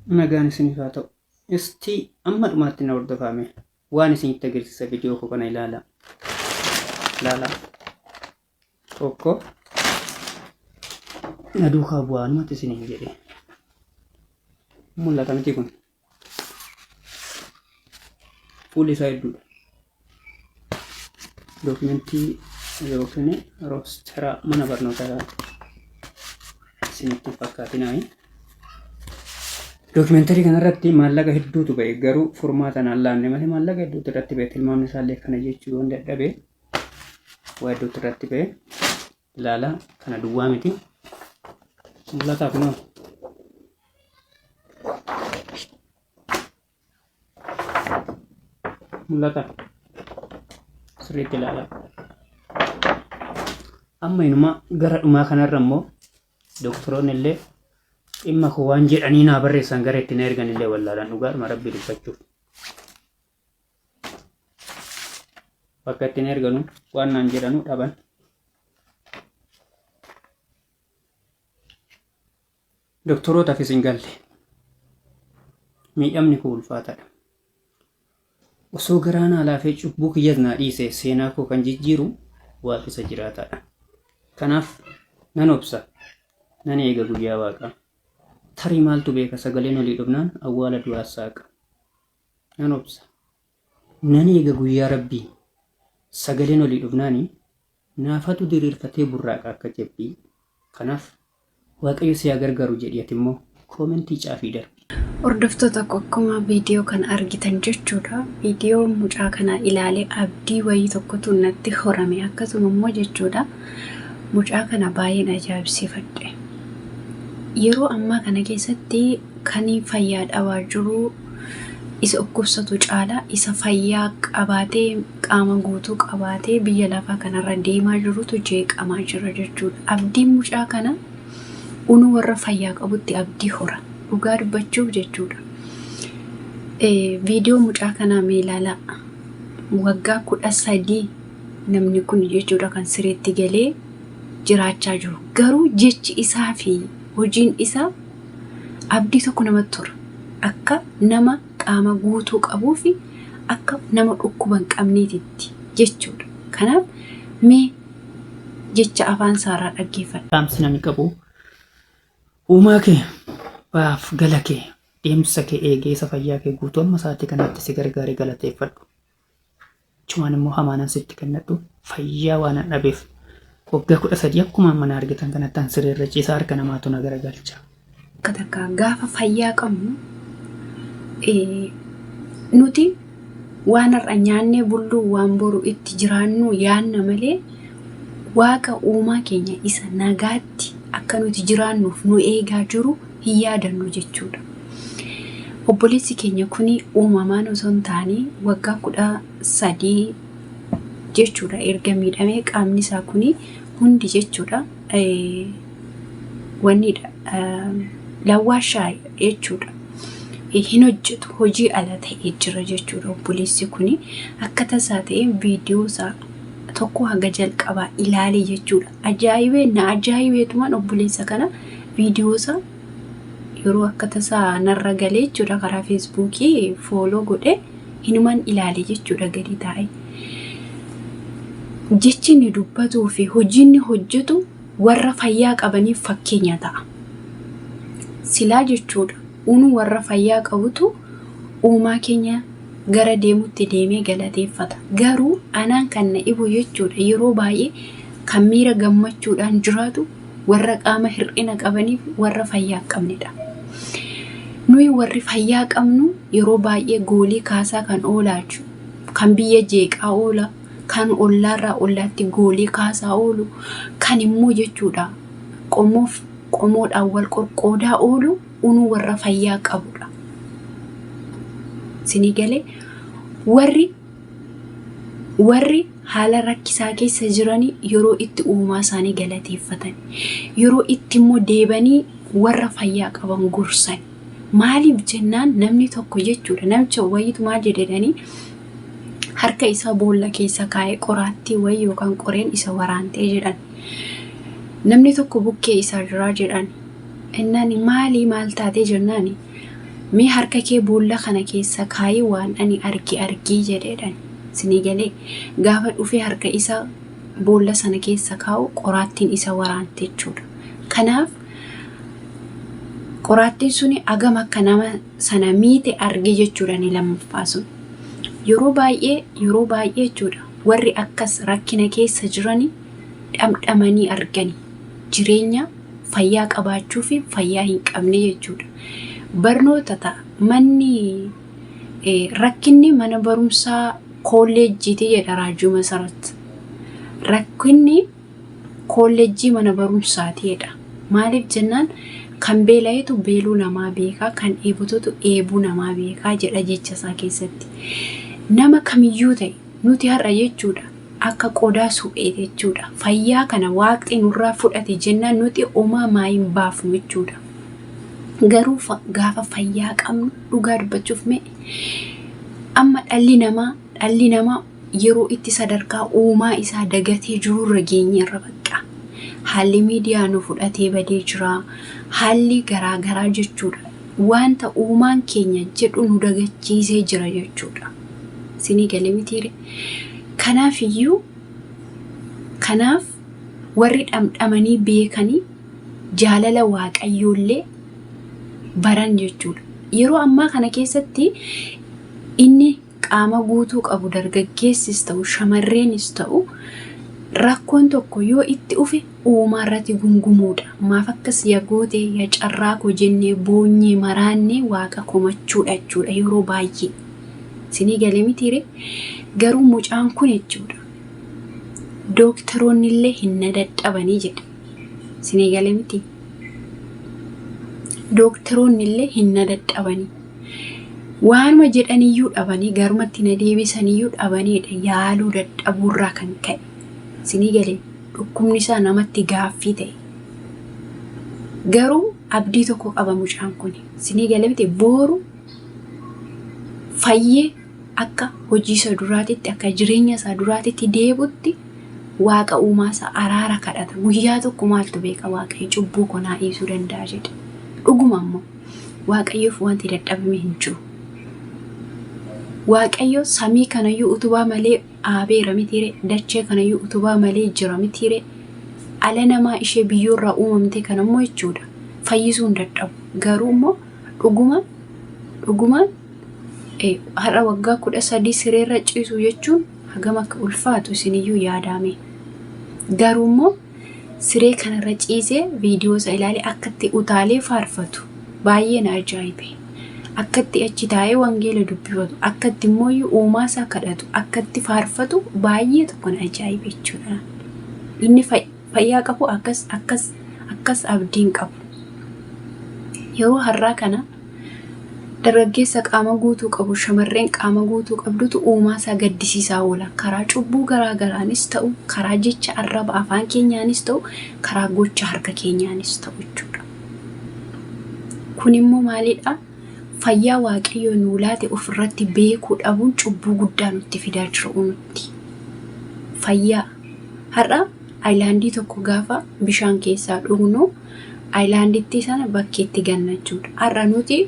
Nagaan isiniif haa ta'u. Istii amma dhumaatti na hordofaa mee. Waan isinitti agarsiisa viidiyoo koo kana ilaalaa. Ilaalaa. Tokko na duukaa bu'aa numatti isiniin jedhe. Mul'ata miti kun. Fuulli isaa hedduudha. Dookimentii yookiin roostera mana barnootaa isinitti hin fakkaatinaa. Dookimantarii kanarratti maallaqa hedduutu ba'e garuu furmaata naan laanne malee maallaqa hedduutu irratti ba'e tilmaamni isaallee kana jechuu yoon dadhabe waa hedduutu irratti ba'e ilaala kana duwwaa miti mul'ataa kunoo mul'ata sirriitti ilaala amma inuma gara dhumaa kanarra immoo doktoroonni illee dhimma koo waan jedhanii naa barreessan gara itti na ergan illee wallaalan dhugaadhuma rabbii dubbachuuf. Bakka itti na erganu waan naan jedhanu dhaban. Doktorootaafis hin galle. Miidhamni koo ulfaataadha. Osoo garaa naa laafee cubbuu kiyyas naa dhiise seenaa koo kan jijjiiru Waaqi isa jiraataadha. Kanaaf nan obsa, nan eega guyyaa Waaqaa. Tarii maaltu beeka sagaleen olii dhufnaan awwaala du'aa saaqa. Nan obsa, nan eega guyyaa Rabbii. Sagaleen olii dhufnaani naafatu diriirfatee burraaqa akka jabbii. Kanaaf Waaqayyo si haa gargaaru jedhi ati immoo koomentii caafii darbi. Hordoftoota koo akkuma viidiyoo kana argitan jechuudha. Viidiyoo mucaa kana ilaalee abdii wayii tokkotu natti horame akkasuma immoo jechuudha. Mucaa kana baay'een ajaa'ibsiifadhe. Yeroo ammaa kana keessatti kan fayyaa dhabaa jiru isa dhukkubsatu caala isa fayyaa qabaatee qaama guutuu qabaatee biyya lafaa kanarra deemaa jirutu jeeqamaa jira jechuudha. Abdiin mucaa kana unuu warra fayyaa qabutti abdii hora. Dhugaa dubbachuuf jechuudha. Viidiyoo mucaa kanaa mee ilaalaa. Waggaa 13 namni kun jechuudha kan sireetti galee jiraachaa jiru. Garuu jechi isaa fi hojiin isaa abdii tokko namatti hora. Akka nama qaama guutuu qabuu fi akka nama dhukkuba hin qabneetitti jechuudha. Kanaaf mee jecha afaan isaarraa dhaggeeffadha. Dhaamsi namni qabu uumaa kee baaf gala kee deemsa kee eegee isa fayyaa kee guutuu amma sa'aatii kanaatti si gargaare galateeffadhu. Achumaan immoo hamaanan sitti kennadhu fayyaa waanan dhabeef waggaa 13 akkuma amma na argitan kanatti an sireerra ciisa harka namaatu na garagalcha. Takka takka gaafa fayyaa qabnu nuti waan har'a nyaannee bulluu waan boru itti jiraannu yaanna malee waaqa uumaa keenya isa nagaatti akka nuti jiraannuuf nu eegaa jiru hin yaadannu jechuudha. Obboleessi keenya kun uumamaan osoo hin taane waggaa 13 jechuudha erga miidhamee qaamni isaa kun hundi jechuudha. Wannidha lawwaashaa jechuudha. Hin hojjetu hojii ala ta'ee jira jechuudha obboleessi kuni akka tasaa ta'ee viidiyoo isaa tokko haga jalqabaa ilaale jechuudha. Ajaa'ibee na ajaa'ibeetumaan obboleessa kana viidiyoo isaa yeroo akka tasaa narra galee jechuudha karaa feesbuukii fooloo godhe hinuman ilaale jechuudha gadi taa'e. Jechi inni dubbatuu fi hojii inni hojjetu warra fayyaa qabaniif fakkeenya ta'a. Silaa jechuudha unu warra fayyaa qabutu uumaa keenya gara deemutti deemee galateeffata. Garuu anaan kan na dhibu jechuudha yeroo baay'ee kan miira gammachuudhaan jiraatu warra qaama hir'ina qabaniif warra fayyaa hin qabnedha. Nuyi warri fayyaa qabnu yeroo baay'ee goolii kaasaa kan oolaa kan biyya jeeqaa oola kan ollaarraa ollaatti goolii kaasaa oolu, kan immoo jechuudha qomoof qomoodhaan wal qoqqoodaa oolu unuu warra fayyaa qabudha. Isinii galee warri warri haala rakkisaa keessa jiranii yeroo itti uumaa isaanii galateeffatan yeroo itti immoo deebanii warra fayyaa qaban gorsan maaliif jennaan namni tokko jechuudha namicha wayiitu maal jedhanii harka isaa boolla keessa kaa'ee qoraattii wayii yookaan qoreen isa waraantee jedhan. Namni tokko bukkee isaa jiraa jedhan. Innaan maalii maal taatee jennaani Mee harka kee boolla kana keessa kaayii waan ani arge argii jedheedhaan. Isinii galee gaafa dhufee harka isaa boolla sana keessa kaa'u qoraattiin isa waraante jechuudha. Kanaaf qoraattiin suni agam akka nama sana miite arge jechuudha inni lammaffaa sun. Yeroo baay'ee yeroo baay'ee jechuudha warri akkas rakkina keessa jirani dhamdhamanii argani jireenya fayyaa qabaachuu fi fayyaa hin qabne jechuudha. Barnoota ta'a manni rakkinni mana barumsaa kolleejjiiti jedha Raajuu Masarat. Rakkinni kolleejjii mana barumsaati jedha. Maaliif jennaan kan beela'etu beeluu namaa beekaa, kan dheebotutu dheebuu namaa beekaa jedha jecha isaa keessatti. Nama kamiyyuu ta'e nuti har'a jechuudha akka qodaa suphee jechuudha. Fayyaa kana waaqni nurraa fudhate jennaan nuti homaa maayin baafnu jechuudha. Garuu gaafa fayyaa qabnu dhugaa dubbachuuf mee amma dhalli namaa yeroo itti sadarkaa uumaa isaa dagatee jirurra geenyerra bakka. Haalli miidiyaa nu fudhatee badee jira. Haalli garaa garaa jechuudha. Wanta uumaan keenya jedhu nu dagachiisee jira jechuudha. Isinii galee mitiire. Kanaaf iyyuu kanaaf warri dhamdhamanii beekanii jaalala waaqayyoollee baran jechuudha. Yeroo ammaa kana keessatti inni qaama guutuu qabu dargaggeessis ta'u shamarreenis ta'u rakkoon tokko yoo itti dhufe uumaa irratti gungumuudha. Maaf akkas ya goote ya carraa koo jennee boonyee maraannee waaqa komachuudha jechuudha yeroo baay'ee. Isinii galee mitiire garuu mucaan kun jechuudha. Dooktaroonni illee hin na dadhabanii jedhe. Isinii galee miti. Dooktaroonni illee hin na dadhabanii. Waanuma jedhaniyyuu dhabanii garumatti na deebisaniyyuu dhabaniidha yaaluu dadhabuurraa kan ka'e. Isinii galee dhukkubni isaa namatti gaaffii ta'e. Garuu abdii tokko qaba mucaan kun. Isinii galee miti booru fayyee akka hojii isa duraatitti akka jireenya isaa duraatitti deebutti waaqa uumaa isaa araara kadhata. Guyyaa tokko maaltu beeka waaqayyo cubbuu koo naa dhiisuu danda'a jedhe. Dhuguma immoo waaqayyoof wanti dadhabame hin jiru. Waaqayyo samii kanayyuu utubaa malee aabeera mitiire dachee kanayyuu utubaa malee jira mitiire ala namaa ishee biyyoorraa uumamte kanammoo jechuudha fayyisuu hin dadhabu. Garuu immoo dhuguma dhugumaan har'a waggaa 13 sireerra ciisu jechuun hagam akka ulfaatu isiniyyuu yaadame. Garuu immoo siree kanarra ciisee viidiyoo isa ilaalee akkatti utaalee faarfatu baay'ee na ajaa'ibe. Akkatti achi taa'ee wangeela dubbifatu, akkatti immoo uumaa isaa kadhatu, akkatti faarfatu baay'ee tokko na ajaa'ibe jechuudha. Inni fayyaa qabu akkas akkas akkas abdiin qabu. Yeroo har'aa kana dargaggeessa qaama guutuu qabu, shamarreen qaama guutuu qabdutu uumaa isaa gaddisiisaa oola. Karaa cubbuu garaa garaanis ta'u, karaa jecha arraba afaan keenyaanis ta'u, karaa gocha harka keenyaanis ta'u jechuudha. Kun immoo maalidha? Fayyaa waaqayyoo nuu laate ofirratti beekuu dhabuun cubbuu guddaa nutti fidaa jira nutti. Fayyaa. Har'a aayilaandii tokko gaafa bishaan keessaa dhugnu aayilaandittii sana bakkeetti ganna jechuudha. Har'a nuti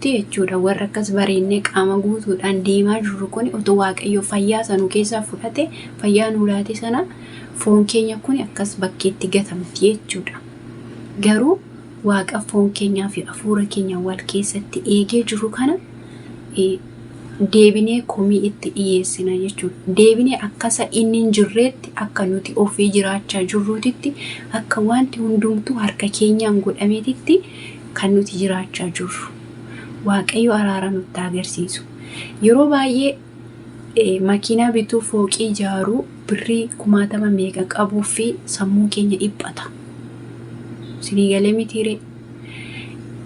jechuudha warra akkas bareennee qaama guutuudhaan deemaa jirru kun otoo waaqayyo fayyaa sanuu keessaa fudhate fayyaa nuu laate sana foon keenya kun akkas bakkeetti gatamti jechuudha. Garuu waaqa foon keenyaa fi hafuura keenya wal keessatti eegee jiru kana deebinee komii itti dhiyeessina jechuudha. Deebinee akkasa inni hin jirreetti akka nuti ofii jiraachaa jirruutitti akka wanti hundumtuu harka keenyaan godhameetitti kan nuti jiraachaa jirru. Waaqayyo araara nutti agarsiisu. Yeroo baay'ee makiinaa bituu fooqii ijaaruu birrii kumaatama meeqa qabuu fi sammuun keenya dhiphata. Isinii galee mitiiree?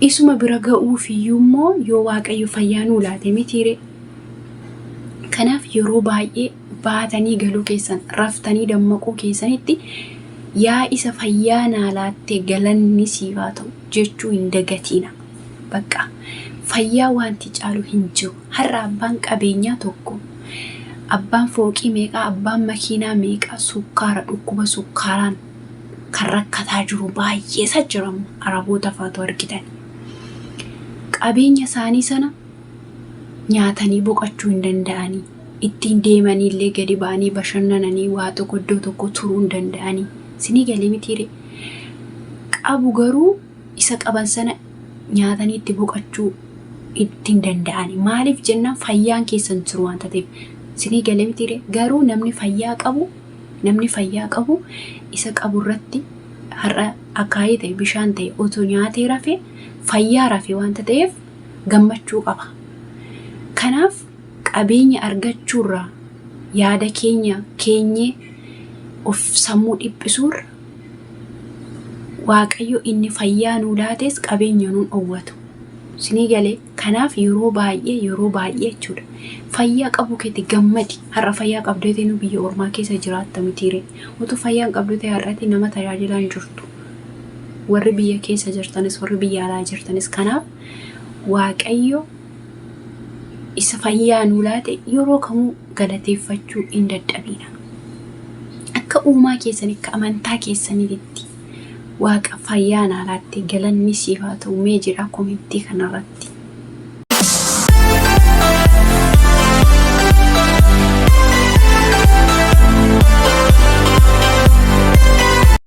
Isuma bira ga'uuf iyyuu immoo yoo waaqayyo fayyaa nuu laate mitiiree? Kanaaf yeroo baay'ee baatanii galuu keessan raftanii dammaquu keessanitti yaa isa fayyaa naa laatte galanni siif haa ta'u jechuu hin dagatiina. Bakka fayyaa wanti caalu hin jiru. Har'a abbaan qabeenyaa tokko abbaan fooqii meeqaa abbaan makiinaa meeqaa sukkaara dhukkuba sukkaaraan kan rakkataa jiru baay'ee isa jira araboota faatu argitan. Qabeenya isaanii sana nyaatanii boqachuu hin danda'anii. Ittiin deemanii illee gadi ba'anii bashannananii waa tokko iddoo tokko turuu hin danda'anii. Isinii galee mitiire. Qabu garuu isa qaban sana nyaatanii itti boqachuu ittiin danda'ani. Maaliif jennaan fayyaan keessan jiru waan ta'eef. Isinii galee mitiire. Garuu namni fayyaa qabu namni fayyaa qabu isa qabu irratti har'a akaayii ta'e bishaan ta'e otoo nyaatee rafe fayyaa rafe waanta ta'eef gammachuu qaba. Kanaaf qabeenya argachuurraa yaada keenya keenyee of sammuu dhiphisuurra Waaqayyo inni fayyaa nuu laates qabeenya nuun dhowwatu. Isinii galee kanaaf yeroo baay'ee yeroo baay'ee jechuudha. Fayyaa qabu keetti gammadi. Har'a fayyaa qabdee nu biyya ormaa keessa jiraatta mitiire. Utuu fayyaa hin qabdu ta'e har'atti nama tajaajilaa hin jirtu. Warri biyya keessa jirtanis warri biyya alaa jirtanis kanaaf Waaqayyo isa fayyaa nuu laate yeroo kamuu galateeffachuu hin dadhabina. Akka uumaa keessanii akka amantaa keessaniitti Waaqa fayyaa naa laatte galanni siif haa ta'u mee jedhaa komentii kanarratti.